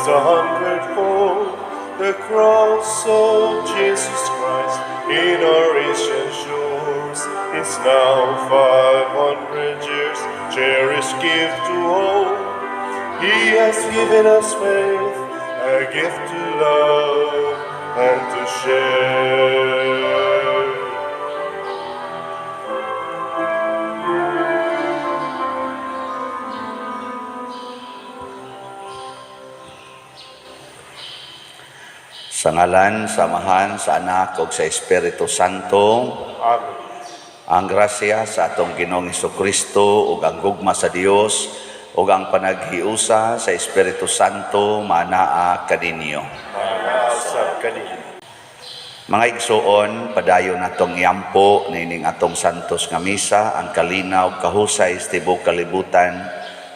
Increased a hundredfold. The cross of Jesus Christ in our ancient shores is now 500 years, cherished gift to all. He has given us faith, a gift to love and to share. Sa ngalan, sa Amahan, sa Anak, ug sa Espiritu Santo. Amen. Ang grasya sa atong Ginoong Kristo ug ang gugma sa Dios ug ang panaghiusa sa Espiritu Santo manaa kaninyo. Maasab kaninyo. Mga igsuon, padayon natong iampo niining atong santos nga misa ang kalinaw ug kahusay sa tibuok kalibutan,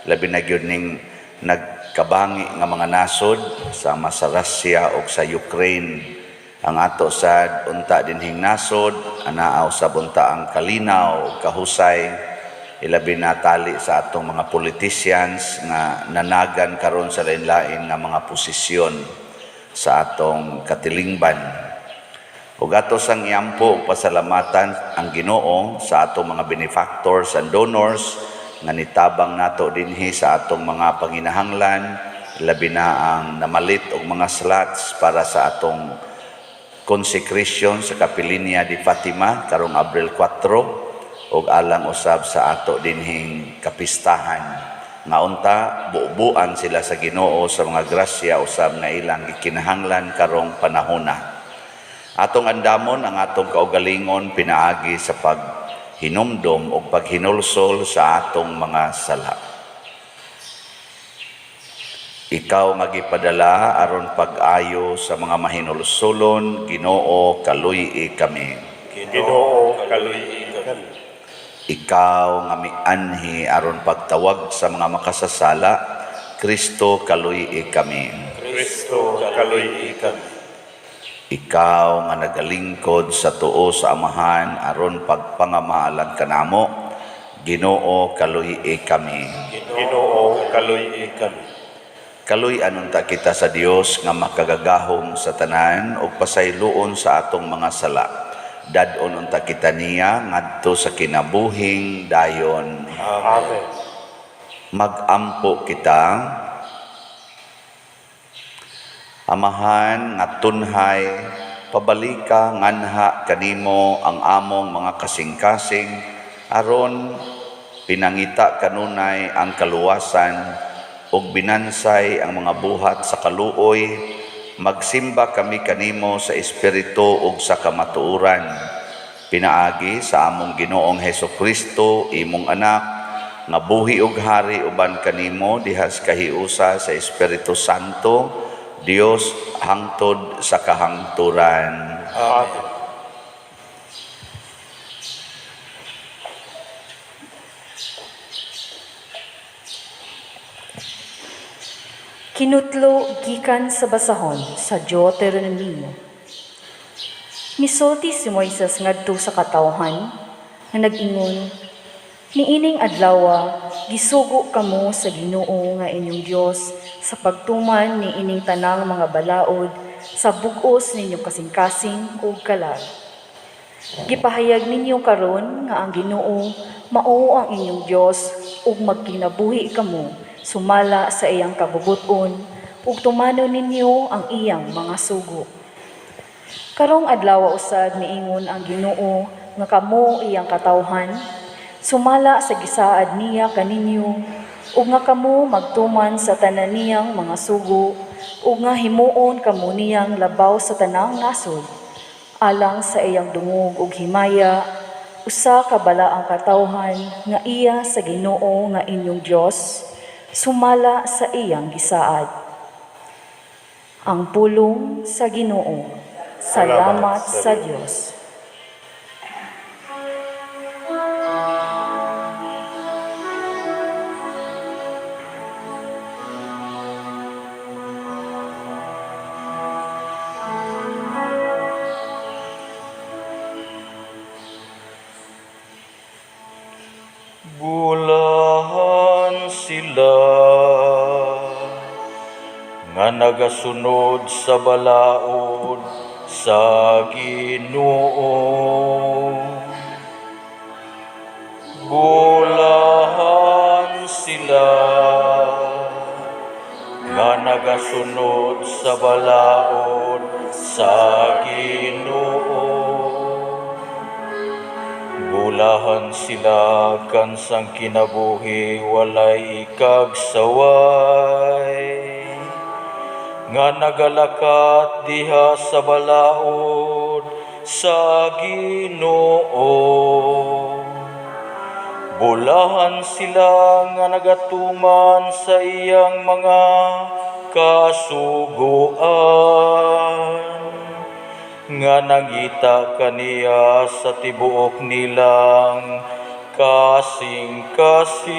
labi na gyud ning nagkabangi nga mga nasod sama sa Russia ug sa Ukraine. Ang ato sad unta dinhing nasod anaa usab unta ang kalinaw ug kahusay, ilabi na tali sa atong mga politicians nga nanagan karon sa lain-lain nga mga posisyon sa atong katilingban. Ug ato sang iampo ug pasalamatan ang Ginoo sa atong mga benefactors and donors nga nitabang nato dinhi sa atong mga panginahanglan, labi na ang namalit og mga slots para sa atong consecration sa Kapilinya di Fatima karong Abril 4 ug alang usab sa ato dinhing kapistahan, nga unta bubuan sila sa Ginoo sa mga grasya usab nga ilang gikinahanglan karong panahona. Atong andamon ang atong kaugalingon pinaagi sa paghinumdom ug paghinulsol sa atong mga sala. Ikaw nga gipadala aron pag-ayo sa mga mahinulsolon, Ginoo, kaluy-i kami. Ginoo, kaluy-i kami. Ikaw nga mianhi aron pagtawag sa mga makasasala, Kristo, kaluy-i kami. Kristo, kaluy-i kami. Ikaw nga nagalingkod sa tuo sa Amahan aron pagpangamaalan kanamo, Ginoo, kaluy-i kami. Ginoo, kaluy-i kami. Kaluy-an unta kita sa Dios nga makagagahom sa tanan ug pasayloon sa atong mga sala. Dad-on unta kita niya ngadto sa kinabuhing dayon. Amen. Magampo kita. Amahan nga tunhay, pabalika nganha kanimo ang among mga kasing-kasing aron pinangita kanunay ang kaluwasan ug binansay ang mga buhat sa kaluoy, magsimba kami kanimo sa espiritu ug sa kamatuoran pinaagi sa among Ginoong Heso Kristo, imong anak, nga buhi ug hari uban kanimo diha sa kahiusa sa Espiritu Santo, Dios, hangtod sa kahangturan. Amen. Kinutlo gikan sa basahon sa Deuteronomio. Misulti si Moises ngadto sa katawhan nga nag-ingon, "Niining adlawa gisugo kamo sa Ginoo nga inyong Dios sa pagtuman niining tanang mga balaod sa bug-os ninyong kasing-kasing ug kalag. Gipahayag ninyo karon nga ang Ginoo mao ang inyong Dios ug magkinabuhi kamo sumala sa iyang kabubut-on ug tumanon ninyo ang iyang mga sugo. Karong adlaw usad miingon ang Ginoo nga kamo iyang katawhan sumala sa gisaad niya kaninyo ug nga kamo magtuman sa tanan niyang mga sugo ug nga himuon kamo niyang labaw sa tanang nasod alang sa iyang dungog ug himaya, usa ka balaang katawhan nga iya sa Ginoo nga inyong Dios sumala sa iyang gisaad." Ang pulong sa Ginoo. Salamat sa Dios. Bulahan sila nga nagasunod sa balaod sa Ginoo. Bulahan sila nga nagasunod sa balaod sa Ginoo. Bulahan sila kansang kinabuhi walay ikagsaway, nga nagalakat diha sa balaod sa Ginoo. Bulahan sila nga nagatuman sa iyang mga kasuguan, nga nangita kaniya sa tibuok nilang kasing-kasing.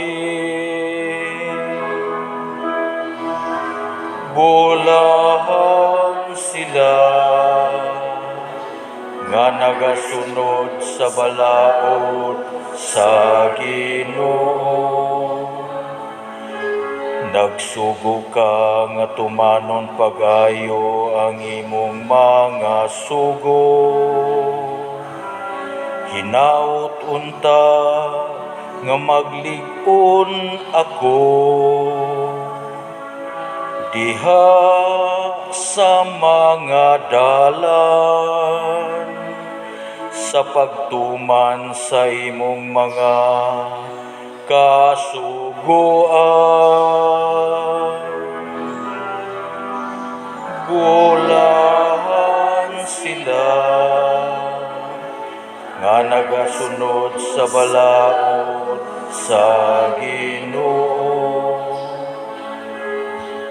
Bulahan sila nga nagasunod sa balaod sa Ginoo. Nagsugo ka nga tumanon pag-ayo ang imong mga sugo. Hinaut unta nga maglig-on ako diha sa mga dalan sa pagtuman sa imong mga kasuguan. Bulahan sila nga nagasunod sa balaod sa Ginoo.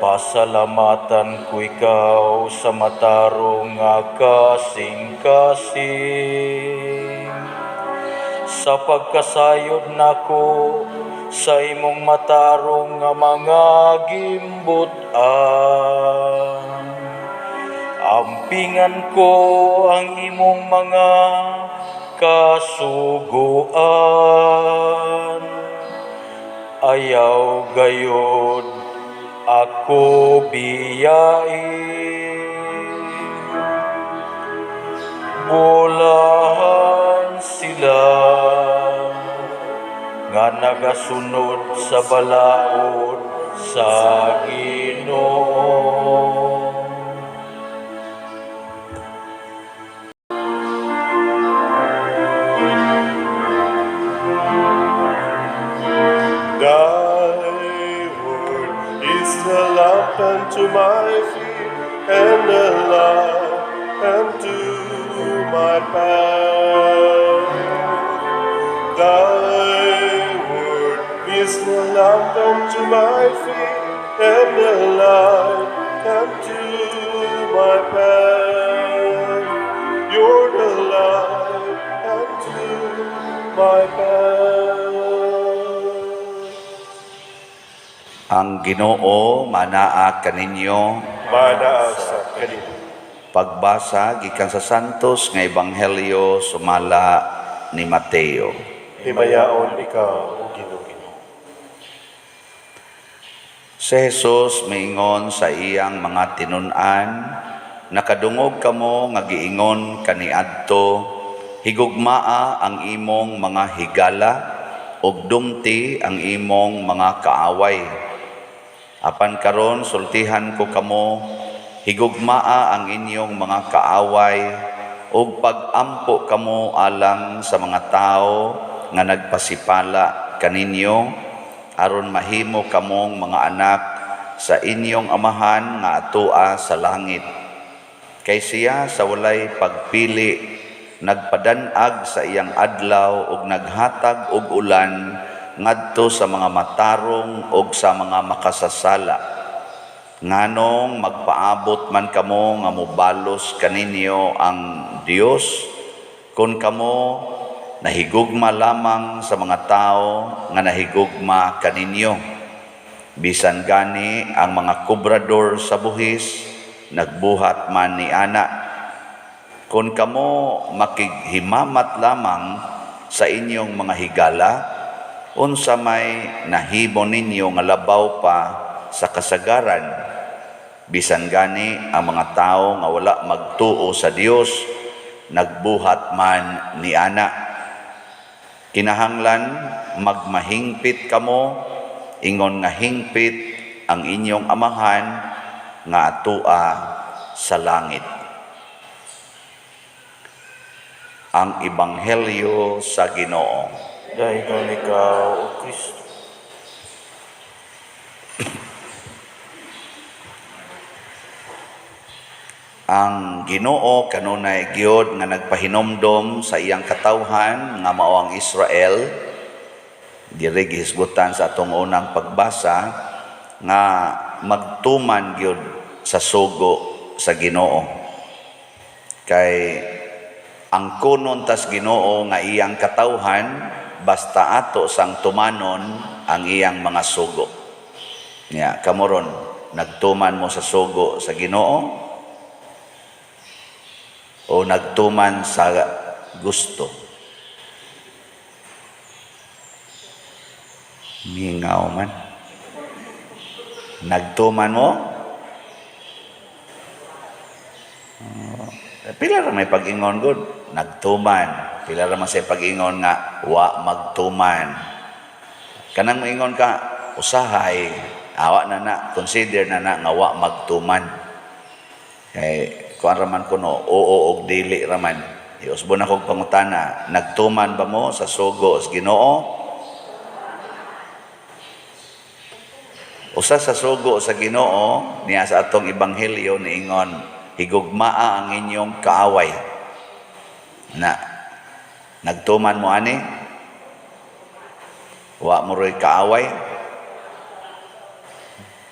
Pasalamatan ko ikaw sa matarong nga kasing-kasing. Sa pagkasayod nako sa imong matarong nga mga gimbutan. Ampingan ko ang imong mga kasuguan. Ayaw gayod ako biyain. Bulahan sila nga nagasunod sa balaod sa Ginoo. Thy word is a lamp unto my feet and a light unto my path. Thy word is a lamp unto my feet and a light unto my path. You're the light unto my path. Ang Ginoo manaa kaninyo. Manaa sa kanimo. Pagbasa gikan sa Santos nga Ebanghelyo sumala ni Mateo. Himayaon ikaw, o Ginoo. Si Jesus miingon sa iyang mga tinun-an, nakadungog kamo nga giingon kaniadto, higugmaa ang imong mga higala ug dumti ang imong mga kaaway. Apan karon sultihan ko kamo, higugmaa ang inyong mga kaaway ug pag-ampo kamo alang sa mga tawo nga nagpasipala kaninyo, aron mahimo kamong mga anak sa inyong Amahan nga atoa sa langit. Kay siya sa walay pagpili nagpadanag sa iyang adlaw ug naghatag og ulan ngadto sa mga matarong ug sa mga makasasala. Nganong magpaabot man kamo nga mobalos kaninyo ang Dios, kun kamo nahigugma lamang sa mga tao nga nahigugma kaninyo? Bisan gani ang mga kobrador sa buhis nagbuhat man ni ana. Kun kamo makighimamat lamang sa inyong mga higala, unsa may nahimo ninyo nga labaw pa sa kasagaran? Bisan gani ang mga tao nga wala magtuo sa Dios nagbuhat man ni ana. Kinahanglan magmahingpit kamo ingon nga hingpit ang inyong amahan nga atua sa langit. Ang Ebanghelyo sa Ginoo. Dayon ikaw, O Kristo. Ang Ginoo kanunay gyud nga nagpahinomdom sa iyang katawhan nga mao ang Israel. Diri gihisgutan sa atong unang pagbasa nga magtuman gyud sa sugo sa Ginoo. Kay ang kunon tas Ginoo nga iyang katawhan basta ato sang tumanon ang iyang mga sugo. Nya kamo ron nagtuman mo sa sugo sa Ginoo o nagtuman sa gusto? Mingaw man. Nagtuman mo? Pila ra may pag-ingon gud, nagtuman. Pila ra man say pag-ingon nga wa magtuman. Kanang moingon ka usahay, awa na na, consider na na nga wa magtuman. Kay kuan ra man kuno, oo og dili ra man. Iusbon akong pangutana, nagtuman ba mo sa sugo sa Ginoo? Usa sa sugo sa Ginoo niya sa atong ebanghelyo niingon, higugmaa ang inyong kaaway. Na nagtuman mo ani? Wa mo roy kaaway?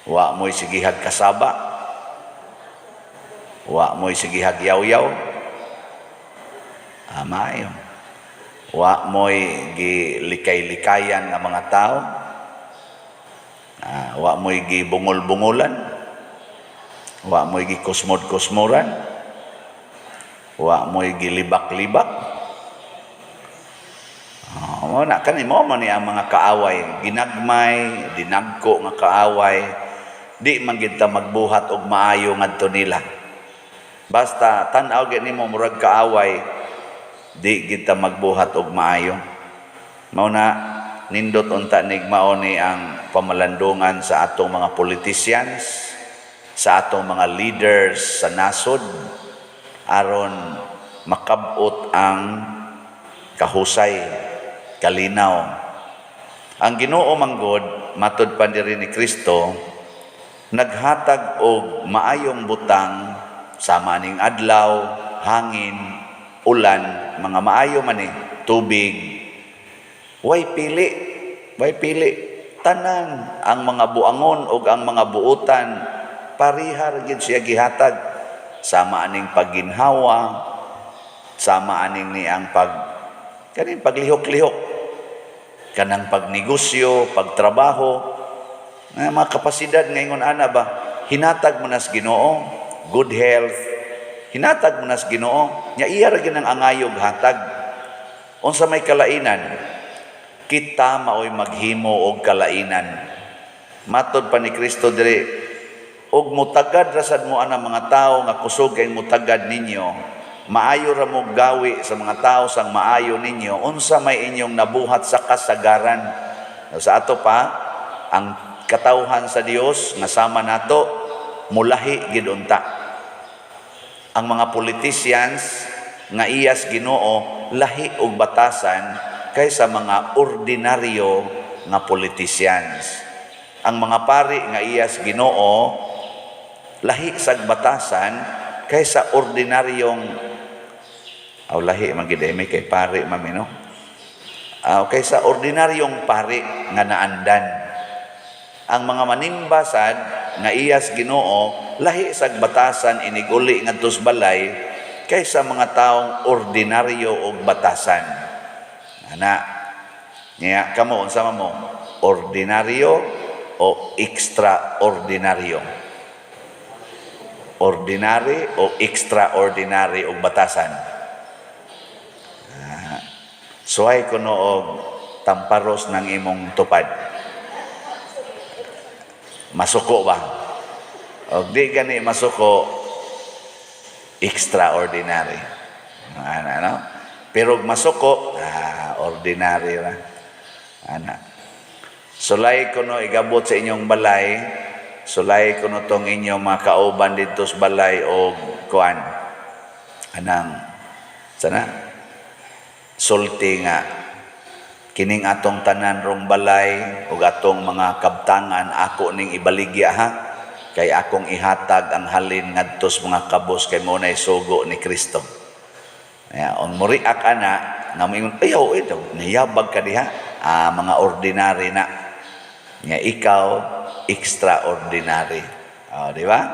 Wa mo'y sigihag kasaba? Wa mo'y sigihag yaw-yaw? Maayo. Wa mo'y gilikay-likayan nga mga tao? Wa mo'y gibungol-bungulan? Wa mo'y gikusmod-kusmoran? Wa mo'y gilibak-libak? Mo na kani mo man ni ang mga kaaway, ginagmay, dinagko nga kaaway, di man gid ta magbuhat og maayo ngadto nila. Basta tan-aw gyud nimo murag kaaway, di gid ta magbuhat og maayo. Mao na nindot unta nigmao ni ang pamalandungan sa atong mga politicians, sa atong mga leaders sa nasod, aron makabot ang kahusay, kalinaw. Ang Ginoo manggod, matud pa diri ni Kristo, naghatag og maayong butang sama ning adlaw, hangin, ulan, mga maayo man ni, tubig. Way pili, way pili. Tanan ang mga buangon og ang mga buutan parihar gid siya gihatag. Sama aning pagginhawa, sama aning ni ang pag kaning paglihok-lihok, kanang pagnegosyo, pagtrabaho, nga mga kapasidad ngayon ana ba, hinatag mo nas Ginoo, good health, hinatag mo nas Ginoo, nya iya ra gyud ang angayog hatag. Unsa may kalainan, kita maoy maghimo og kalainan. Matod pa ni Kristo diri, og mutagad rasad mo ana mga tawo nga kusog kay mutagad ninyo, maayo ra mo gawi sa mga tawo sang maayo ninyo, unsa may inyong nabuhat sa kasagaran. Sa ato pa, ang katawhan sa Dios nga sama nato mulahi gid unta. Ang mga politicians nga iyas Ginoo lahi og batasan kaysa mga ordinaryo nga politicians. Ang mga pari nga iyas Ginoo lahi sag batasan kaysa ordinaryong aw lahi man gid may kay pari mami no. Kaysa ordinaryong pari nga naandan. Ang mga manimbasad nga iyas Ginoo lahi sag batasan iniguli ngadto sa balay kaysa mga taong ordinaryo og batasan. Ana, niya kamo unsa man mo? Ordinaryo o extraordinaryo? Ordinary o extraordinary og batasan? Suway kuno og tamparos ng imong tupad. Masuko ba? Og di gani masuko, extraordinary. Ana, ano? Pero og masuko, ordinary ra. Ana. Sulay ko no igabot sa inyong balay, sulay ko no tong inyong mga kauban didto sa balay og kuan. Anang sana sulti nga kining atong tanan rong balay ug atong mga kabtangan, ako ning ibaligya ha, kay akong ihatag ang halin ngadto sa mga kabos, kay mao nay sugo ni Kristo. Kaya, on moriak ana nga moingon, "Ayaw ito, niyabag ka diha." Ah, mga ordinary na. Nga ikaw, extraordinary. Oh, di ba?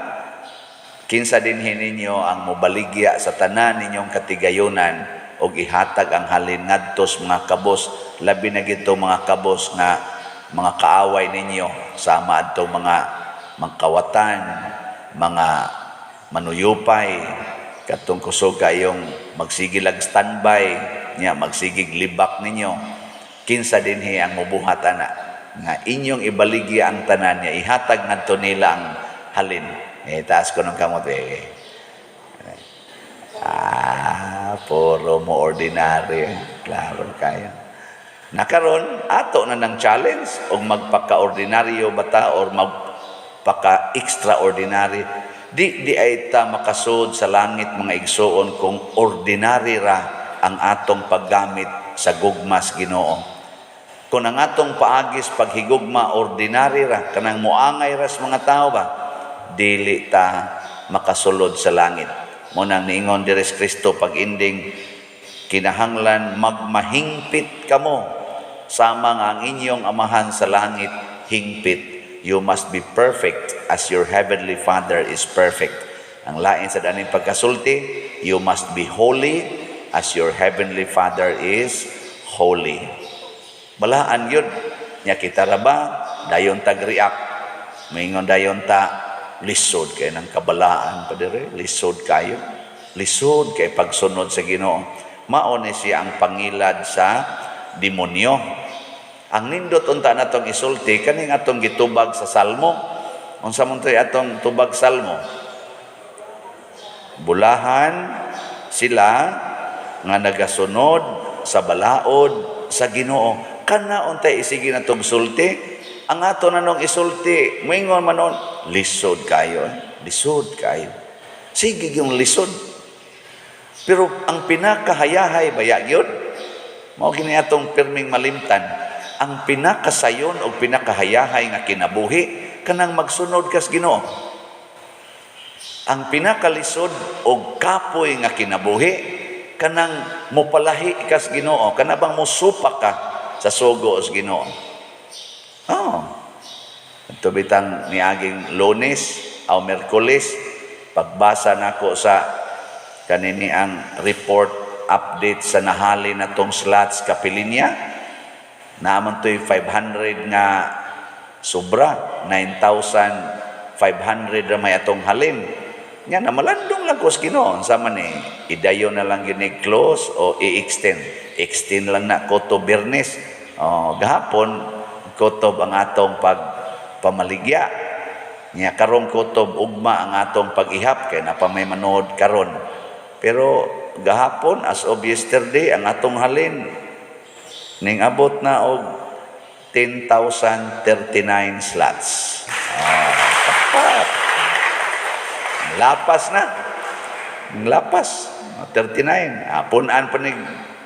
Kinsa dinhi ninyo ang mobaligya sa tanan ninyong katigayunan og ihatag ang halin ngadto sa mga kabos, labi na gito mga kabos nga mga kaaway ninyo, sama adtong mga mangkawatan, mga manuyupay, katong kusog kayong magsigilag standby nya, magsigig libak ninyo? Kinsa dinhi ang mubuhat ana nga inyong ibaligya ang tanan niya, ihatag ngadto nila ang halin? Eh, taas ko ng kamot eh. Ah, puro mo ordinary. Klaro kayo. Nakaron, ato na ng challenge og magpaka-ordinaryo ba ta or magpaka-extraordinary. Di di ay ta makasud sa langit, mga igsuon, kung ordinary ra ang atong paggamit sa gugmas Ginoo. Kung ang atong paagis paghigugma ordinary ra, kanang muangay ras mga tao ba, dili ta makasulod sa langit. Mao nang niingon diri si Kristo pag ending, "Kinahanglan magmahingpit kamo sama nga ang inyong Amahan sa langit hingpit." You must be perfect as your heavenly Father is perfect. Ang lain sa daning pagkasulti, you must be holy as your heavenly Father is holy. Balaan yun. Nya kita ra ba, dayon tag-react. Maingon dayon ta, "Lisod kay ng kabalaan pa dire, lisod kayo. Lisod kay pagsunod sa Ginoo." Mao ni siya ang pangilad sa demonyo. Ang nindot unta natong isulti kaning atong gitubag sa Salmo. Unsa man to'y atong tubag Salmo? "Bulahan sila nga nagasunod sa balaod sa Ginoo." Kana untay isigi natong sulti. Ang ato na nung isulti, moingon man nun, "Lisod kayo. Lisod kayo." Sige yung lisod. Pero ang pinakahayahay baya yun, mao gini atong pirming malimtan, ang pinakasayon o pinakahayahay nga kinabuhi, kanang magsunod kas Ginoo. Ang pinakalisod o kapoy nga kinabuhi, kanang mopalahi kas Ginoo, kana bang musupak ka sa sugo sa Ginoo. Oh. Ito bitang niaging Lunes o Merkulis, pagbasa nako sa kanini ang report update sa nahali na tong slots kapilinya, naman to'y 500 nga sobra, 9,500 ra may atong halin. Nga na malandong lang ko sa Ginoo, unsa man ni, idayon na lang yun close o i-extend. Extend lang na koto Biyernes. Oh, gahapon kutob ang atong pag pamaligya. Nya karong kutob ugma ang atong pag-ihap kay napa may manood karon. Pero gahapon, as of yesterday, ang atong halin ning abot na og 10,039 slots. Ah, tapat. Lapas na. Ang lapas. 39. Ah, punan pa ni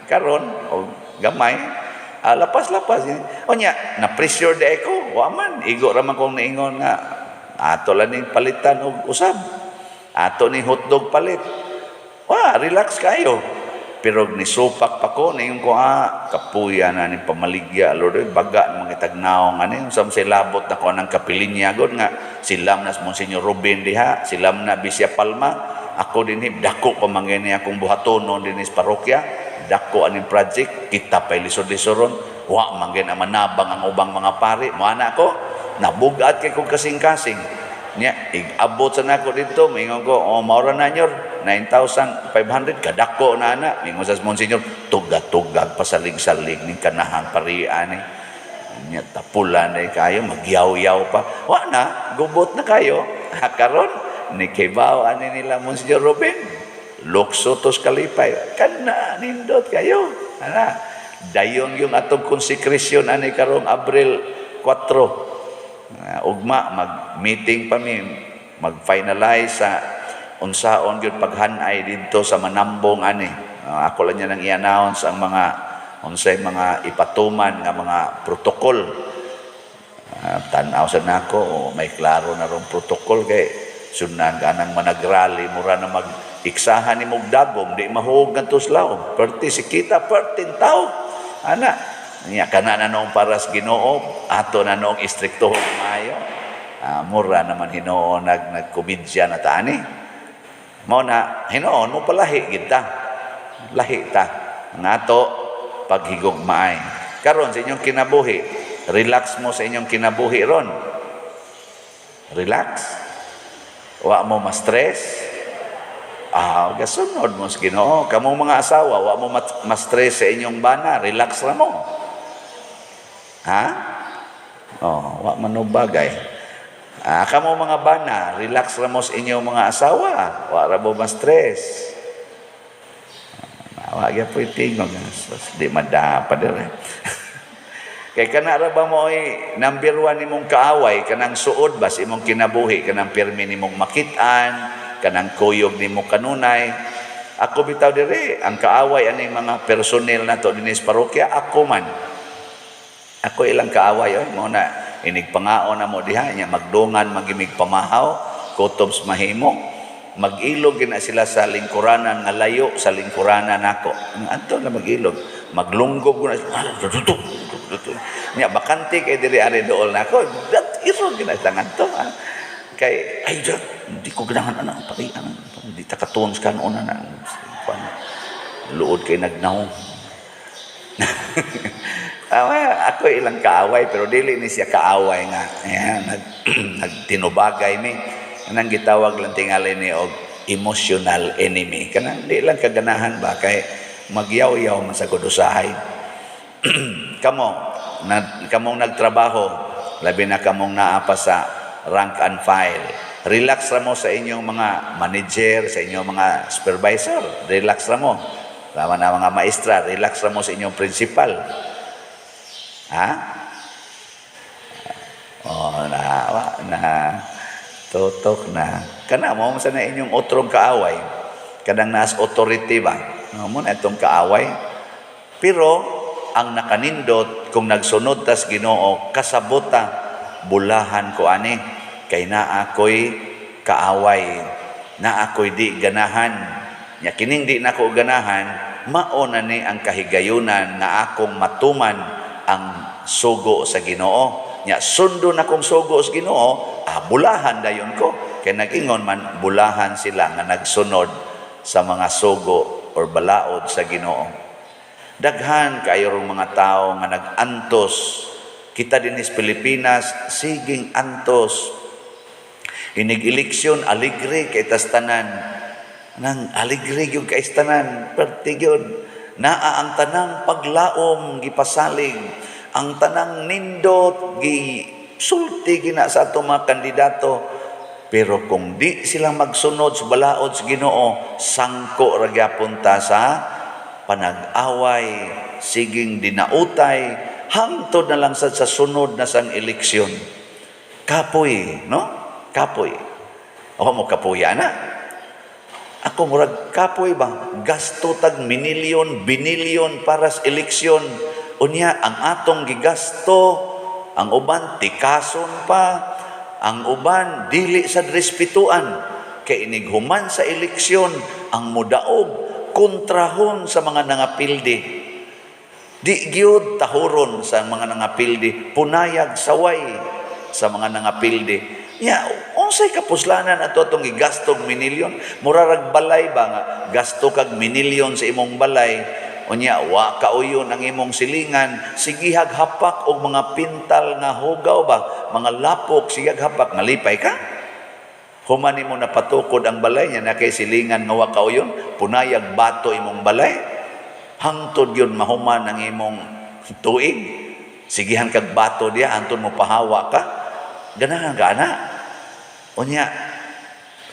karon o gamay. Ah, lapas-lapas. O nya, na-pressure di ko. Wa man. Igo ra man kong naingon nga ato lang ning palitan og usab. Ato ning hotdog palit. Wa, relax kayo. Pero nisupak pa ko, naingon ko, "Ah, kapuya na ni pamaligya, Lord, oy, baga ng mga tagnaong, ano yung sa labot na ko ng kapilinya, God, nga, silam na Monsignor Ruben diha, silam na Bisya Palma, ako din, dako pa man gani akong buhatonon din sa parokya, dako aning project, kita pa'y lisod-lisoron, wa man gani manabang ang ubang mga pari, mo ana ko, nabugat kay kong kasing-kasing." Nya, igabot sa nako dito, mingon ko, "Oh, maura na nyor, 9,500, kadako na ana." Mingon sa Monsignor, "Tugag-tugag, pasalig-salig, ning kanahang parian eh." Nya tapulan na kayo, magyaw-yaw pa. Wa na, gubot na kayo. Ha, karon ni kibaw ani nila Monsignor Ruben. Lukso tos kalipay. Kana nindot kayo. Ana, dayon yung atong konsekrasyon ani karong Abril 4. Ugma mag-meeting pa mi, mag-finalize sa unsaon gyud paghanay didto sa Manambong ani. Ako lang niya nang i-announce ang mga unsay mga ipatuman nga mga protocol. Tan-aw sa nako, oh, may klaro na rong protocol kay sunan ka nang managrally, mura na mag iksahan ni mong dagom, di mahuog nga tuslaw. Perti si kita, pertin tao. Ana, niya kana na noong paras Ginoo, ato na noong istrikto maayo. Mura naman hinuon nagkomedya na taani. Mao na hinuon mo palahi gid ta. Lahi ta. Ang ato paghigugmaay. Karon sa inyong kinabuhi, relax mo sa inyong kinabuhi ron. Relax. Wa mo ma-stress. Gasunod mo sa Ginoo. Kamong mga asawa, wa mo ma-stress sa inyong bana, relax ra mo. Ha? Oh, wa man og bagay. Kamo mga bana, relax ra mo sa inyong mga asawa. Wa ra mo ma-stress. Wa gyud tingog. Sus, di madapa dire. Kay kana ra ba mo ay number one nimong kaaway, kanang suod ba sa imong kinabuhi, kanang pirmi nimong makit-an, kanang kuyog nimo kanunay. Ako bitaw dire, ang kaaway ani mga personnel nato dinhi sa parokya, ako man. Ako ilang kaaway oy, mo na inig pangaon na mo diha nya magdungan magimig pamahaw, kutob sa mahimo. Mag-ilog gina sila sa lingkuranan nga layo sa lingkuranan nako. Anto na mag-ilog, maglunggob ko na nya bakante kay diri ari dool nako. Dat irog gina sila ngadto. Ah. Kay ay di ko ganahan ana pari ana di ta katuon sa kanon na. Luod kay nagnahong. Awa, ako ilang kaaway pero dili ni siya kaaway nga. Ayan, nagtinubagay mi. Anang gitawag lang tingali ni og emotional enemy. Kanang di lang kaganahan ba kay magyaw-yaw man sa usahay. Kamo, na, kamong nagtrabaho, labi na kamong naa pa sa rank and file. Relax ra mo sa inyong mga manager, sa inyong mga supervisor. Relax ra mo. Tama na mga maestra, relax ra mo sa inyong principal. Ha? Oh, na, na tutok na. Kana mo sa na inyong otrong kaaway. Kanang naas authority ba? No, mo na itong kaaway. Pero ang nakanindot kung nagsunod tas Ginoo kasabota, bulahan ko ani kay naa ko'y kaaway, naa ko'y di ganahan. Nya kining di nako ganahan, mao na ni ang kahigayunan nga akong matuman ang sugo sa Ginoo. Nya sundon akong sugo sa Ginoo, bulahan dayon ko kay nag-ingon man bulahan sila nga nagsunod sa mga sugo or balaod sa Ginoo. Daghan kayo rong mga tao nga nag-antos. Kita din sa Pilipinas, siging antos. Inig eleksyon, aligre kay tas tanan. Nang aligre gyud kay tanan, perti gyud. Naa ang tanang paglaom gipasalig, ang tanang nindot gi sulti gina sa atong mga kandidato. Pero kung di sila magsunod sa balaod sa Ginoo, sangko ra gyapon ta sa panag-away, siging dinautay, hangtod na lang sa sunod na sang eleksyon. Kapoy, no? Kapoy. Ako mo kapuya na. Ako murag kapoy ba? Gasto tag minilyon, binilyon para sa eleksyon. Unya, ang atong gigasto, ang uban tikason pa, ang uban dili sa respetuan. Kay inighuman sa eleksyon, ang mudaog kontrahon sa mga nangapildi. Di gyud tahuron sa mga nangapildi, punayag saway sa mga nangapildi. Ya, unsay kapuslanan ato atong gigastog minilyon? Murarag balay ba nga gasto kag minilyon sa imong balay? Unya wa kauyon ang imong silingan, sigihag hapak og mga pintal nga hugaw ba, mga lapok sigihag hapak, malipay ka? Human nimo napatukod ang balay niya na kay silingan nga wa kauyon, punayag bato imong balay. Hangtod yun mahuman ang imong tuig. Sigihan kag bato diya, anton mo pahawa ka. Ganahan ka ana. Unya,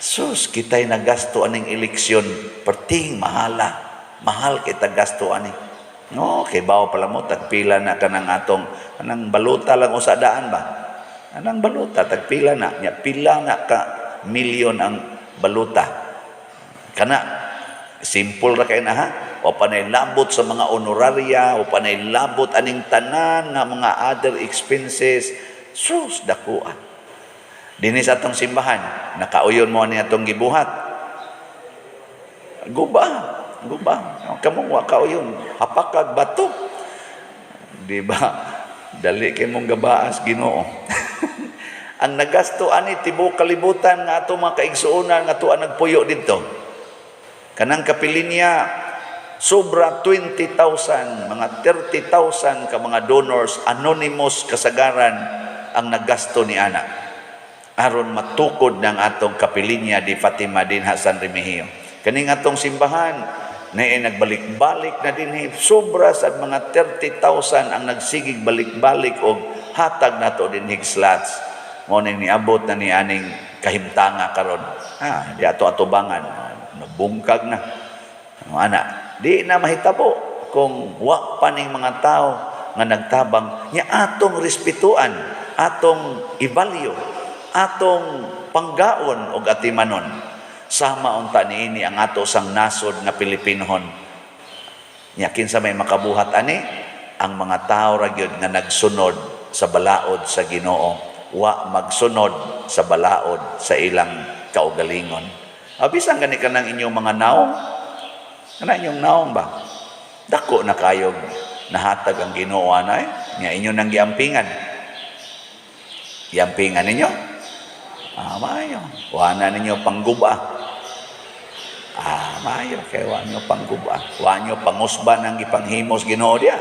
sus, kita'y nagasto aning eleksyon, perting mahala. Mahal kita gasto ani. No, kay bawo pala mo, tagpila na ka ng atong, anang baluta lang o sa daan ba? Anang baluta, tagpila na. Nya, pila na ka milyon ang baluta. Kana, simple ra kay na ha. O panay labot sa mga honoraria, o panay labot aning tanan nga mga other expenses. Sus, dakuan. Dinhi sa atong simbahan, nakauyon mo ani atong gibuhat. Guba, guba. Kamo wa kauyon, hapakag bato. Di ba? Dali kay mong gabaas Ginoo. Ang nagasto ani tibuok kalibutan nga ato mga kaigsuonan nga tuwa nagpuyo didto. Kanang kapilinya sobra 20,000, mga 30,000 ka mga donors, anonymous kasagaran ang nagasto ni ana aron matukod ng atong kapilinya di Fatima dinha San Remigio. Kaning atong simbahan na nagbalik-balik na dinhi, sobra sa mga 30,000 ang nagsigig balik-balik og hatag nato dinhi slots. Mao ning niabot na ni aning kahimtanga karon. Ah, di ato atubangan, nabungkag na. Ana, di na mahitabo kung wa pa ning mga tao nga nagtabang nya atong respetuan, atong i-value, atong panggaon og atimanon. Sama unta niini ang ato sang nasod nga Pilipinohon. Nya kinsa may makabuhat ani? Ang mga tao ra gyud nga nagsunod sa balaod sa Ginoo, wa magsunod sa balaod sa ilang kaugalingon. Bisan gani kanang inyong mga naong, kana inyong naong ba? Dako na kayog nahatag ang Ginoo anay, nya inyo nang giampingan. Giampingan ninyo? Ah, maayo. Wa na ninyo pangguba. Ah, maayo kay wa nyo pangguba. Wa nyo pangusba ng gipanghimos Ginoo diya.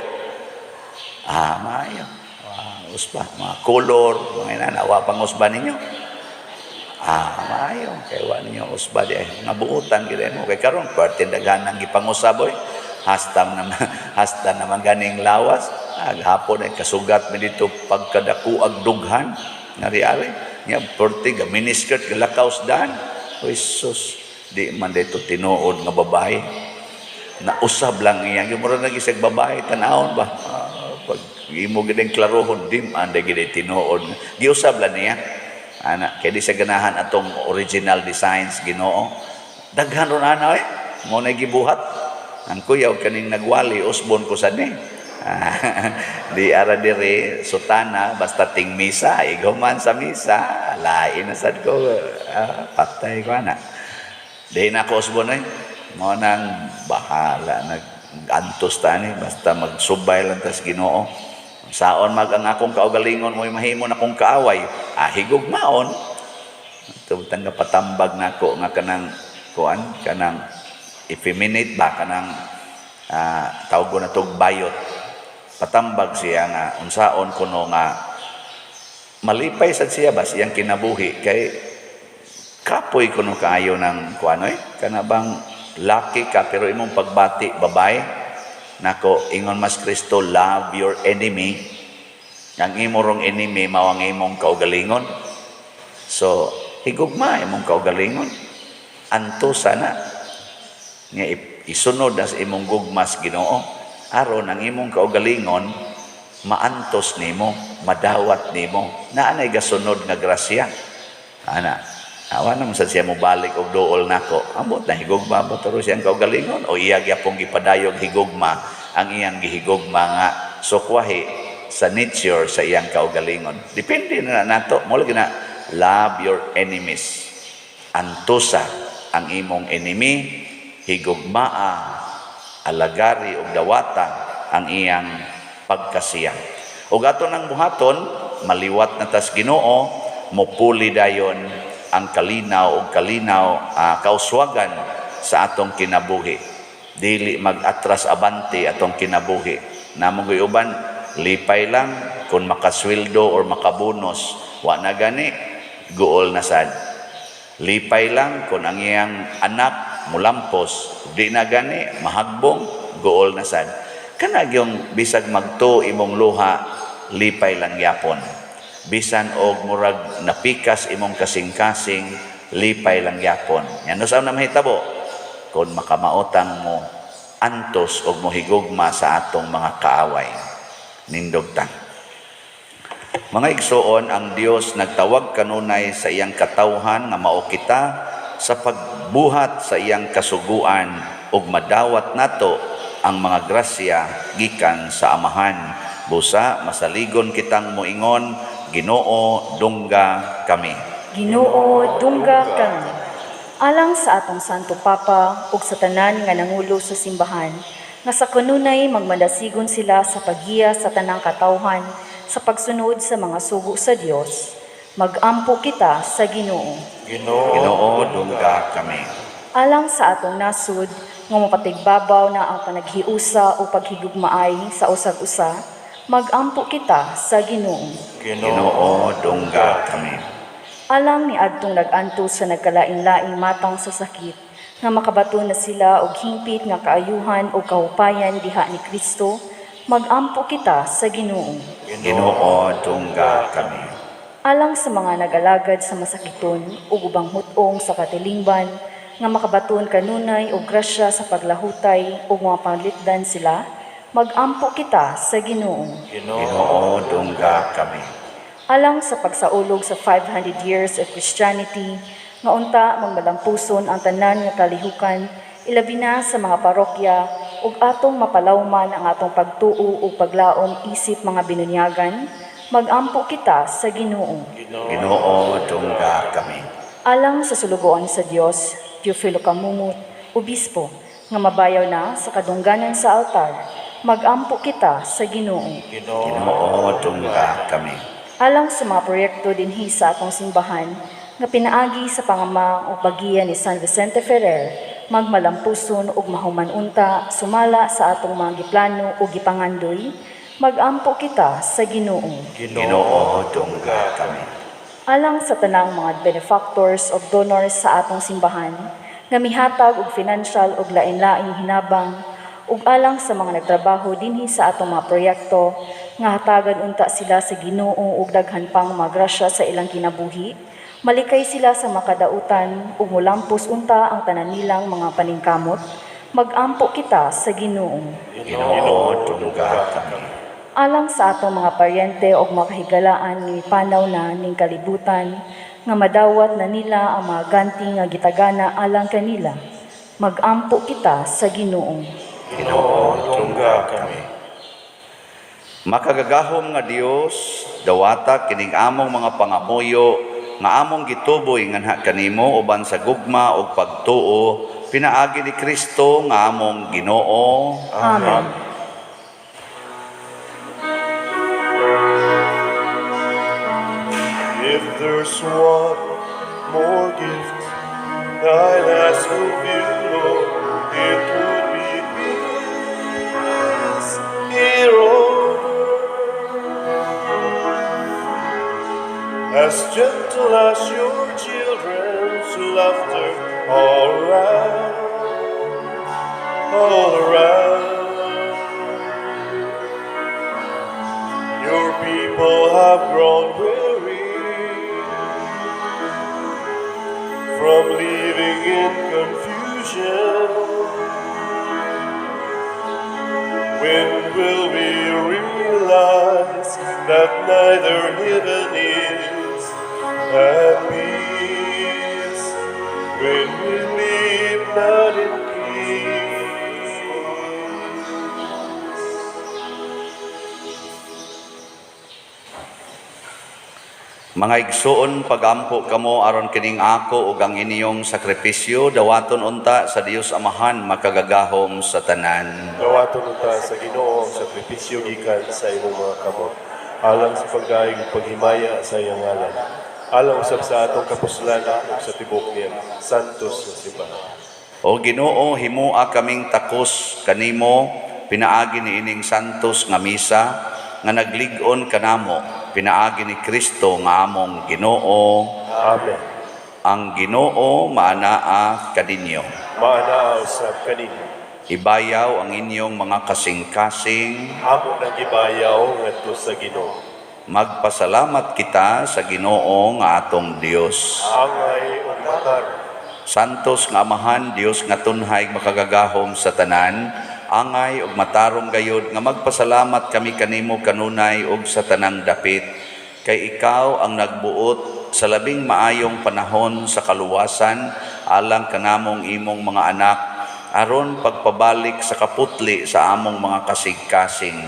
Ah, maayo. Wa usba, mga color, mga inana, wa pangusba ninyo. Ah, maayo kay wa ninyo usba diya. Nga buutan gid mo kay karon parte daghan ang gipangusab oy. Hasta naman, hasta naman ganing lawas. Ah, hapon ay kasugat mi dito pagkadakuag dughan nga ari nya perti ga miniskirt galakaw sa daan. Oy sus, di man dito tinuod nga babae. Nausab lang iya. Yung mura nag isag babae, tanawon ba? Ah, pag imo gid ang klarohon, di man gid tinuod. Giusab lang niya. Ana, kay di siya ganahan atong original designs Ginoo. Daghan ron ana eh. Mo na gibuhat. Ang kuyaw kaning nagwali usbon ko sad ni. Di ara diri sutana basta ting misa iguman sa misa lain na sad ko, ah, patay ko ana. Di na ko usbon eh. Mo nang bahala nag antos tani basta magsubay lang tas Ginoo. Saon mag ang akong kaugalingon mo'y mahimo na akong kaaway. Ah, higugmaon. Tungtang nga patambag nako nga kanang kuan, kanang effeminate ba, kanang tawag ko na tog bayot. Patambag siya nga unsaon kuno nga malipay sad siya ba siyang kinabuhi kay kapoy kuno kaayo ng kuan oy, kana bang laki ka pero imong pagbati babae. Nako, ingon mas Kristo, "Love your enemy." Ang imo rong enemy mao ang imong kaugalingon, so higugma imong kaugalingon, anto sana nga isunod as imong gugmas Ginoo aron ang imong kaugalingon maantos nimo, madawat nimo, naa nay gasunod nga grasya ana. Awa naman sa siya mo balik og duol nako. Ambot na higugma ba taro siyang kaugalingon o iya gyapong gipadayog higugma ang iyang gihigugma nga sukwahi sa nature sa iyang kaugalingon. Depende na nato. Mo lagi na love your enemies. Antosa ang imong enemy, higugmaa, alagari og dawata ang iyang pagkasiya. Ug ato nang buhaton, maliwat na tas Ginoo, mupuli dayon ang kalinaw og kalinaw, kauswagan sa atong kinabuhi. Dili mag-atras abante atong kinabuhi. Namo goy uban lipay lang kung makasweldo or makabonos, wa na gani guol na sad. Lipay lang kung ang iyang anak mulampos, di na gani mahagbong, guol na sad. Kana gyung bisag magto imong luha. lipay lang gyapon. Bisan og murag napikas imong kasing-kasing, lipay lang gyapon. Yan usa na mahitabo kung makamaotang mo antos og mohigugma sa atong mga kaaway. Nindog ta. Mga igsoon, ang Dios nagtawag kanunay sa iyang katawhan nga mao kita sa pagbuhat sa iyang kasuguan ug madawat nato ang mga grasya gikan sa Amahan. Busa masaligon kitang moingon, "Ginoo, dungga kami." Ginoo, dungga kami. Alang sa atong Santo Papa ug sa tanan nga nangulo sa simbahan, nga sa kanunay magmadasigon sila sa paggiya sa tanang katawhan sa pagsunod sa mga sugo sa Dios, magampo kita sa Ginoo. Ginoo, Ginoo, dungga kami. Alang sa atong nasud nga mapatigbabaw na ang panaghiusa o paghigugmaay sa usag-usa, magampo kita sa Ginoo. Ginoo, dungga kami. Alang ni adtong nag-antos sa nagkalain-laing matang sa sakit, nga makabaton na sila og hingpit nga kaayuhan o kahupayan diha ni Kristo, magampo kita sa Ginoo. Ginoo, dungga kami. Alang sa mga nag-alagad sa masakiton ug ubang hut-ong sa katilingban, nga makabaton kanunay og grasya sa paglahutay ug mga panglitdan sila, magampo kita sa Ginoo. Ginoo, dungga kami. Alang sa pagsaulog sa 500 years of Christianity, nga unta magmalampuson ang tanan nga kalihukan, ilabi na sa mga parokya, ug atong mapalawman ang atong pagtuo ug paglaom isip mga binunyagan, magampo kita sa Ginoo. Ginoo, dungga kami. Alang sa sulugoon sa Dios, Teofilo Camumut, Obispo, nga mabayaw na sa kadungganan sa altar, magampo kita sa Ginoo. Ginoo, dungga kami. Alang sa mga proyekto dinhi sa atong simbahan nga pinaagi sa pangama o paggiya ni San Vicente Ferrer, magmalampuson ug mahuman unta sumala sa atong mga giplano ug gipangandoy, magampo kita sa Ginoo. Ginoo, dungga kami. Alang sa tanang mga benefactors o donors sa atong simbahan nga mihatag og financial ug lain-laing hinabang, ug alang sa mga nagtrabaho dinhi sa atong mga proyekto, nga hatagan unta sila sa Ginoo og daghan pang mga grasya sa ilang kinabuhi, malikay sila sa makadautan ug molampos unta ang tanan nilang mga paningkamot, magampo kita sa Ginoo. Ginoo, dungga kami. Alang sa atong mga paryente og mga kahigalaan nga mipanaw na ning kalibutan, nga madawat na nila ang mga ganti nga gitagana alang kanila, magampo kita sa Ginoo. Ginoo, dungga kami. Makagagahom nga Dios, dawata kining among mga pangamuyo nga among gituboy nganha kanimo uban sa gugma ug pagtuo pinaagi ni Kristo nga among Ginoo. Amen. If there's one more gift I'd ask of you, Lord, it would be peace here on earth. As gentle as your children's laughter all around, all around. Your people have grown weary from living in confusion. When will we realize that neither heaven is at peace when we live not in peace? Mga igsoon, pagampo kamo aron kining ako ug ang inyong sakripisyo dawaton unta sa Dios Amahan makagagahom sa tanan. Dawaton unta sa Ginoo ang sakripisyo gikan sa imong mga kamot, alang sa pagdayeg ug paghimaya sa iyang ngalan, alang usab sa atong kapuslanan ug sa tibuok niyang santos nga simbahan. O Ginoo, himua kaming takos kanimo pinaagi niining santos nga misa nga naglig-on kanamo pinaagi ni Kristo nga among Ginoo. Amen. Ang Ginoo maanaa kaninyo. Maanaa usab kaninyo. Ibayaw ang inyong mga kasing-kasing. Amo nang gibayaw ngadto sa Ginoo. Magpasalamat kita sa Ginoo nga atong Dios. Angay ug matarong. Santos nga Amahan, Dios nga tunhay makagagahom sa tanan, angay ug matarong gayod nga magpasalamat kami kanimo kanunay ug sa tanang dapit, kay ikaw ang nagbuot sa labing maayong panahon sa kaluwasan alang kanamong imong mga anak, aron pagpabalik sa kaputli sa among mga kasing-kasing.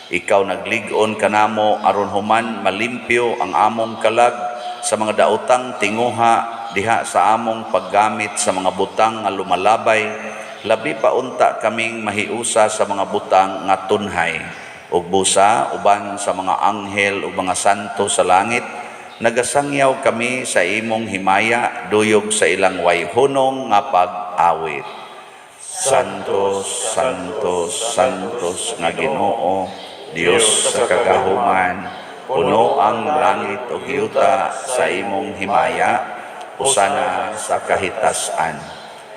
Ikaw naglig-on kanamo aron human malimpyo ang among kalag sa mga daotang tinguha diha sa among paggamit sa mga butang nga lumalabay, labi pa unta kaming mahiusa sa mga butang nga tunhay. Ug busa uban sa mga anghel ug mga santo sa langit, nagasangyaw kami sa imong himaya duyog sa ilang wayhunong nga pag-awit. Santos, Santos, Santos nga Ginoo, Dios sa kagahuman, puno ang langit ug yuta sa imong himaya, hosana sa kahitasan.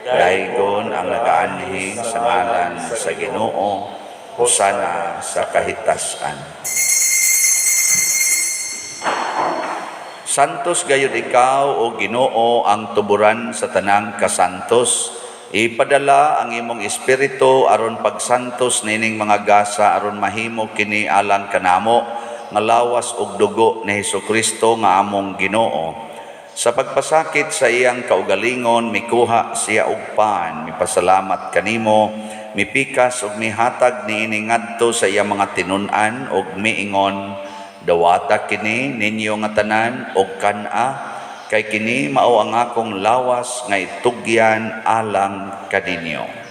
Daygon ang nagaanhi sa ngalan sa Ginoo, hosana sa kahitasan. Santos gayud ikaw o Ginoo ang tuburan sa tanang kasantos. Ipadala ang imong espiritu aron pagsantos nining mga gasa aron mahimo kini alang kanamo nga lawas ug dugo ni Hesukristo nga among Ginoo. Sa pagpasakit sa iyang kaugalingon mikuha siya og pan, mipasalamat kanimo, mipikas ug mihatag niini ngadto sa iyang mga tinun-an ug miingon, dawata kini ninyo nga tanan og kan-a, kay kini mao ang akong lawas nga itugyan alang kaninyo.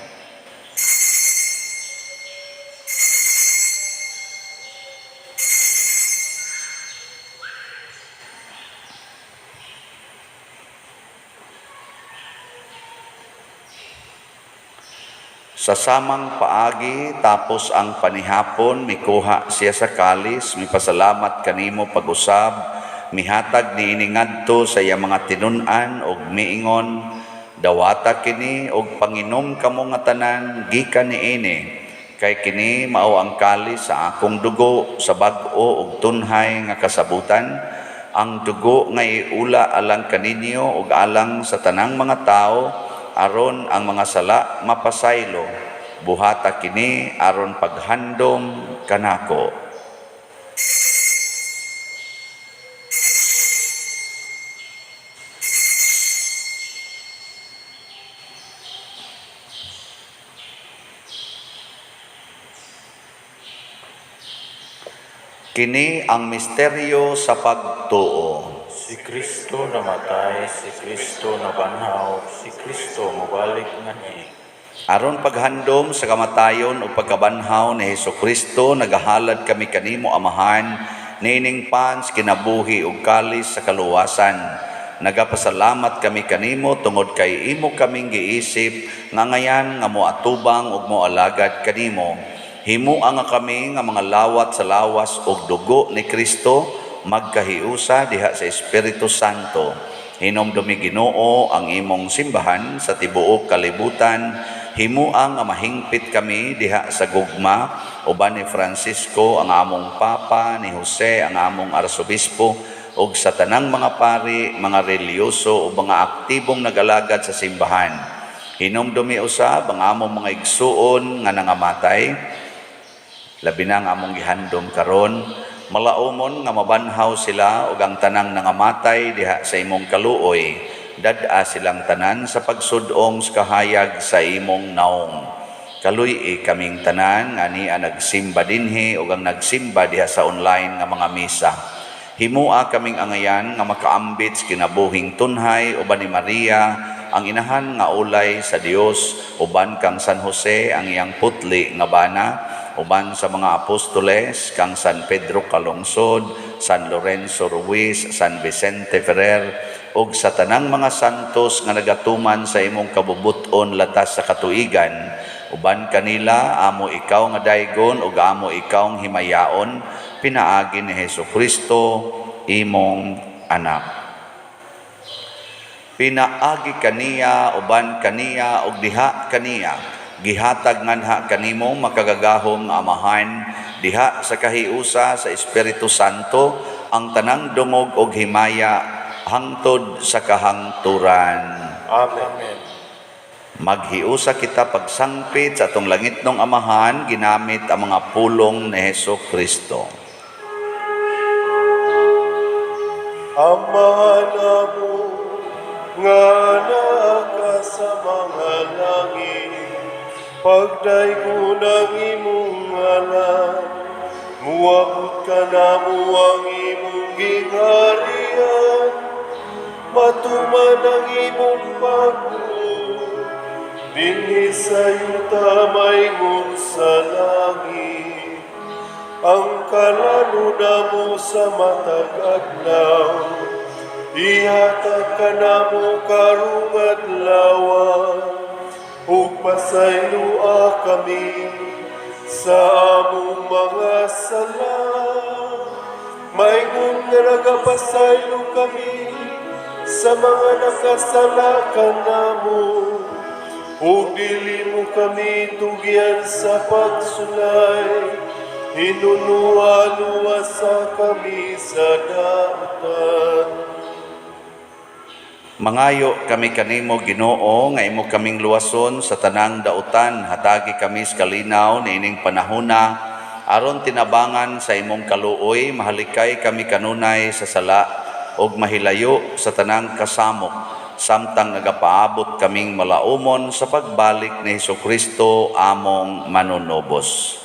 Sa samang paagi, tapos ang panihapon, mikuha siya sa kalis, mipasalamat kanimo pag-usab, mihatag niini ngadto sa iyang mga tinun-an og miingon, dawata kini og panginom kamo nga tanan gikan niini, kay kini mao ang kalis sa akong dugo sa bag-o og tunhay nga kasabutan, ang dugo nga iula alang kaninyo ug alang sa tanang mga tawo, aron ang mga sala mapasaylo. Buhata kini aron paghandom kanako. Kini ang misteryo sa pagtuo. Si Kristo namatay, si Kristo nabanhaw, si Kristo mobalik nganhi. Aron paghandom sa kamatayon o pagkabanhaw ni Hesukristo, nagahalad kami kanimo Amahan, niining pans kinabuhi ug kalis sa kaluwasan. Nagapasalamat kami kanimo tungod kay imo kaming giisip nga ngayan nga moatubang ug moalagad kanimo. Himua nga kami nga mga lawat sa lawas ug dugo ni Kristo magkahiusa diha sa Espiritu Santo. Hinomdumi Ginoo ang imong simbahan sa tibuok kalibutan. Himua nga mahingpit kami diha sa gugma uban ni Francisco ang among Papa, ni Jose ang among Arsobispo, ug sa tanang mga pari, mga relihiyoso ug mga aktibong nagalagad sa simbahan. Hinomdumi usab ang among mga igsuon nga nangamatay, labi na ang among gihandom karon, malaumon nga mabanhaw sila ug ang tanang nangamatay diha sa imong kaluoy, dad-a silang tanan sa pagsud-ong sa kahayag sa imong naong. Kaluy-i kaming tanan nga ania nagsimba dinhi ug ang nagsimba diha sa online nga mga misa. Himua kaming angayan nga makaambit sa kinabuhing tunhay uban ni Maria ang inahan nga ulay sa Dios, uban kang San Jose ang iyang putli nga bana, uban sa mga apostoles kang San Pedro Calungsod, San Lorenzo Ruiz, San Vicente Ferrer, ug sa tanang mga santos nga nagatuman sa imong kabubut-on latas sa katuigan. Uban kanila amo ikaw nga daygon ug amo ikaw nga himayaon, pinaagi ni Hesukristo imong anak. Pinaagi kaniya, uban kaniya, ug diha kaniya, Gihatag nganha kanimo makagagahom nga Amahan diha sa kahiusa sa Espiritu Santo ang tanang dungog og himaya hangtod sa kahangturan. Amen. Amen. Maghiusa kita pagsangpit sa atong langitnong Amahan ginamit ang mga pulong ni Hesus Kristo. Ama namo nga naa ka sa mga langit, pagdaygon ang imong ngalan, muabot kanamo ang imong gingharian, matuman ang imong pagbuot, dinhi sa yuta maingon sa langit. Ang kalalo namo sa matag adlaw, ihatag kanamo karong adlaw, ug pasayloa kami sa among mga sala, maingon nga nagapasaylo kami sa mga nakasala kanamo, ug dili mo kami tugyan sa pagsulay, hinunua luwasa kami sa dautan. Mangayo kami kanimo, Ginoo, nga imo kaming luwason sa tanang dautan. Hatagi kami sa kalinaw niining panahona aron tinabangan sa imong kaluoy mahalikay kami kanunay sa sala ug mahilayo sa tanang kasamok samtang nagapaabot kaming malaumon sa pagbalik ni Hesukristo among manunubos.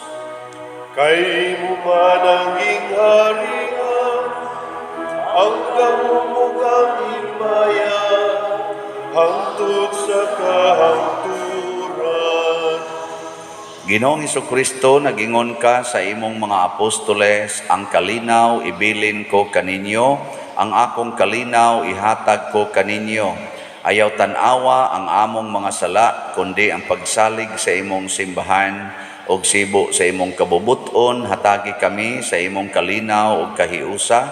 Kay imo man ang gingharian, ang gahom ug ang himaya, hangtod sa kahangturan. Ginoong Hesukristo, nagingon ka sa imong mga apostoles, "Ang kalinaw ibilin ko kaninyo, ang akong kalinaw ihatag ko kaninyo. Ayaw tan-awa ang among mga sala, kundi ang pagsalig sa imong simbahan ug sibo sa imong kabubuton, hatagi kami sa imong kalinaw ug kahiusa,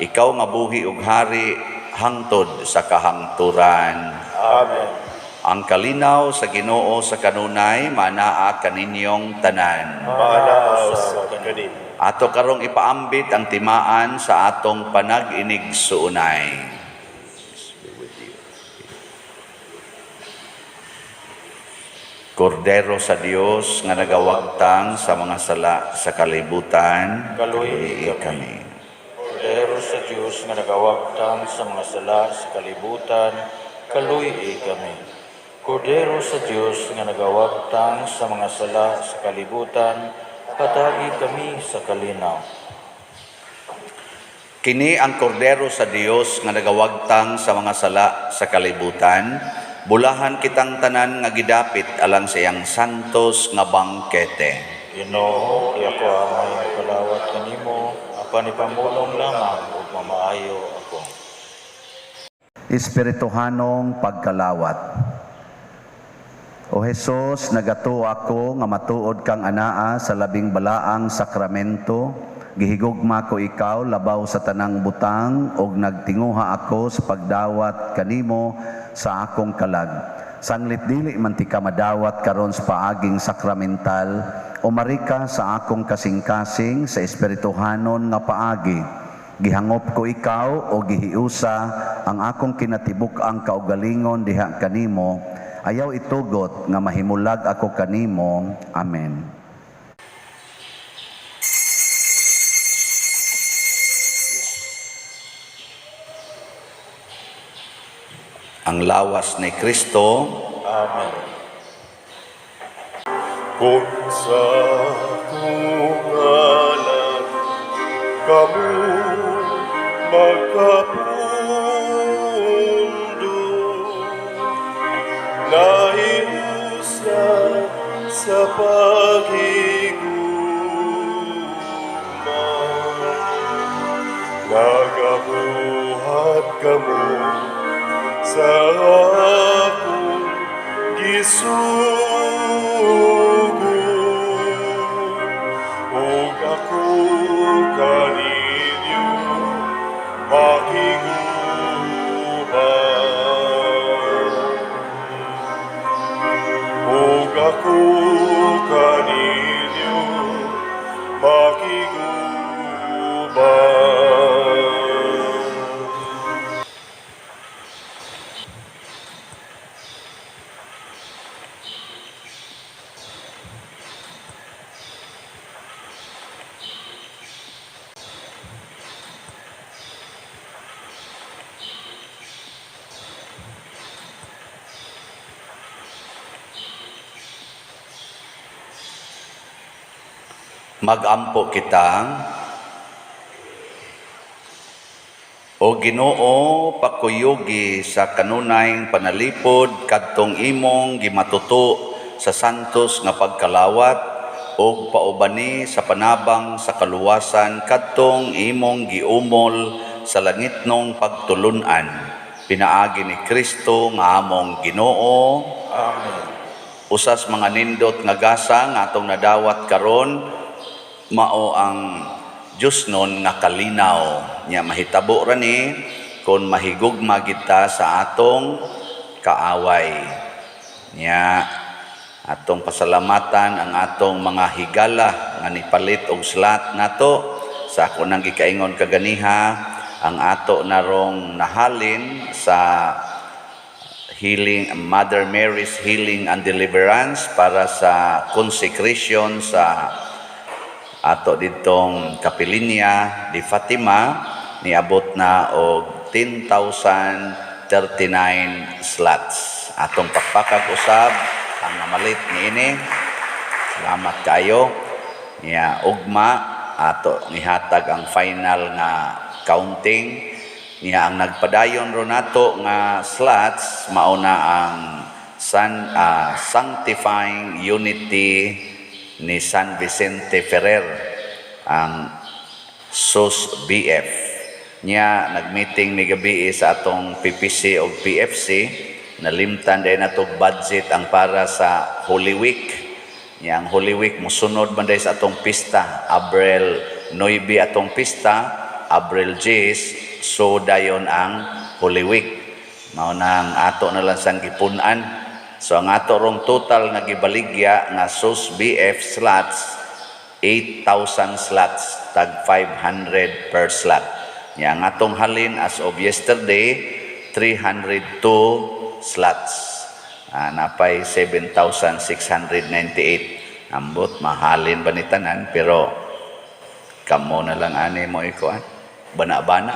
ikaw nga buhi ug hari hangtod sa kahangturan." Amen. Ang kalinaw sa Ginoo sa kanunay manaa kaninyong tanan. Maanaa usab kanimo. Ato karong ipaambit ang timaan sa atong panag-inigsuonay. Kordero sa Dios nga nagawagtang sa mga sala sa kalibutan, Kaluoy kaluoy kami. Kordero sa Dios nga nagawagtang sa mga sala sa kalibutan, kaluoy kami. Kordero sa Dios nga nagawagtang sa mga sala sa kalibutan, patagi kami sa kalinaw. Kini ang kordero sa Dios nga nagawagtang sa mga sala sa kalibutan, bulahan kitang tanan nga gidapit alang sa iyang santos nga bangkete. Ginoo, di ako angay kalawat kanimo, apan ipamulong lamang ug mamaayo ako. Espirituhanong pagkalawat. O Hesus, nagatuo ako nga matuod kang anaa sa labing balaang sakramento. Gihigugma ko ikaw labaw sa tanang butang ug nagtinguha ako sa pagdawat kanimo sa akong kalag. Sanglit dili man ti ka madawat karon sa paaging sakramental, umari ka sa akong kasing-kasing sa espirituhanon nga paagi. Gihangop ko ikaw o gihiusa ang akong kinatibuk-ang kaugalingon diha kanimo. Ayaw itugot nga mahimulag ako kanimo. Amen. Ang lawas ni Kristo. Amen. Kung sa akong ngalan kamo magkapundo, nahiusa sa paghigugma, nagabuhat kamo sa akong gisugo, ug ako kaninyo makiguban. Ug ako Magampo kita. O Ginoo, pakuyugi sa kanunayng panalipod kadtong imong gimatuto sa santos nga pagkalawat ug paubani sa panabang sa kaluwasan kadtong imong giumol sa langitnong pagtulun-an, pinaagi ni Kristo nga among Ginoo. Amen. Usas mga nindot nga gasa nga atong nadawat karon mao ang Diyosnon nga kalinaw nya. Mahitabo ra ni kon mahigugma kita sa atong kaaway. Nya atong pasalamatan ang atong mga higala nga nipalit og slot nato. Sa ako nang gikaingon kaganiha, ang ato narong nahalin sa healing, Mother Mary's Healing and Deliverance para sa consecration sa ato ditong Kapilinya di Fatima, niabot na og 10,039 slots. Atong pakpakag usab ang namalit niini. Salamat kayo. Nya ugma ato nihatag ang final nga counting. Niya ang nagpadayon ro nato nga slots mao na ang Sanctifying Unity ni San Vicente Ferrer, ang SUS BF. Nya nagmeeting mi gabi sa atong PPC o PFC, nalimtan din nato budget ang para sa Holy Week. Nya ang Holy Week musunod man day sa atong pista, Abril 9 atong pista, Abril 10, so dayon ang Holy Week. Mao nang ato na lang sang gipun-an. So ang ato rong total nga gibaligya nga SUS BF slots, 8,000 slots, tag 500 per slot. Nya ang atong halin as of yesterday, 302 slots. Napay 7,698. Ambot mahalin ba ni tanan, pero kamo na lang ani mo ikuan. Bana-bana.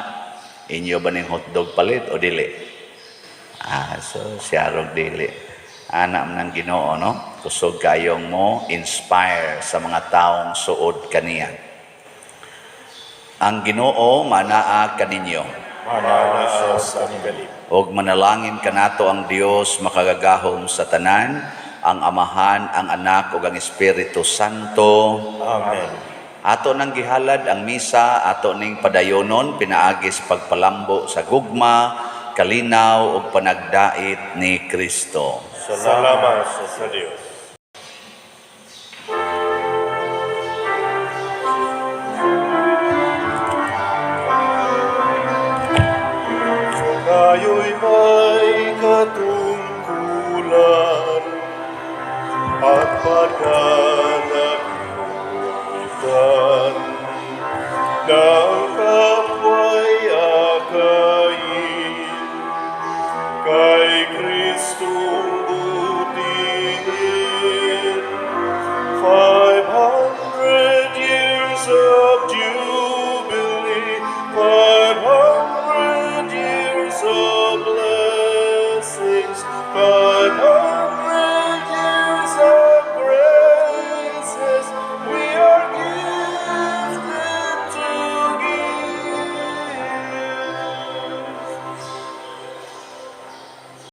Inyo ba ning hotdog palit o dili? So siyarog dili. Ana man ang Ginoo, no? Kusog kayong mo inspire sa mga taong suod kaniya. Ang Ginoo manaa kaninyo. Manaa sa galing. Og manalangin kanato ang Dios makagagahom sa tanan, ang Amahan, ang Anak ug ang Espiritu Santo. Amen. Ato nang gihalad ang misa, ato ning padayonon pinaagi sa pagpalambo sa gugma, kalinaw ug panagdait ni Kristo. Salamat sa Dios. Tayo'y may katungkulan at pananagutan ng kapwa'y akayin kay Kristong butihin. 500 years of jubilee, 500 years of blessings, 500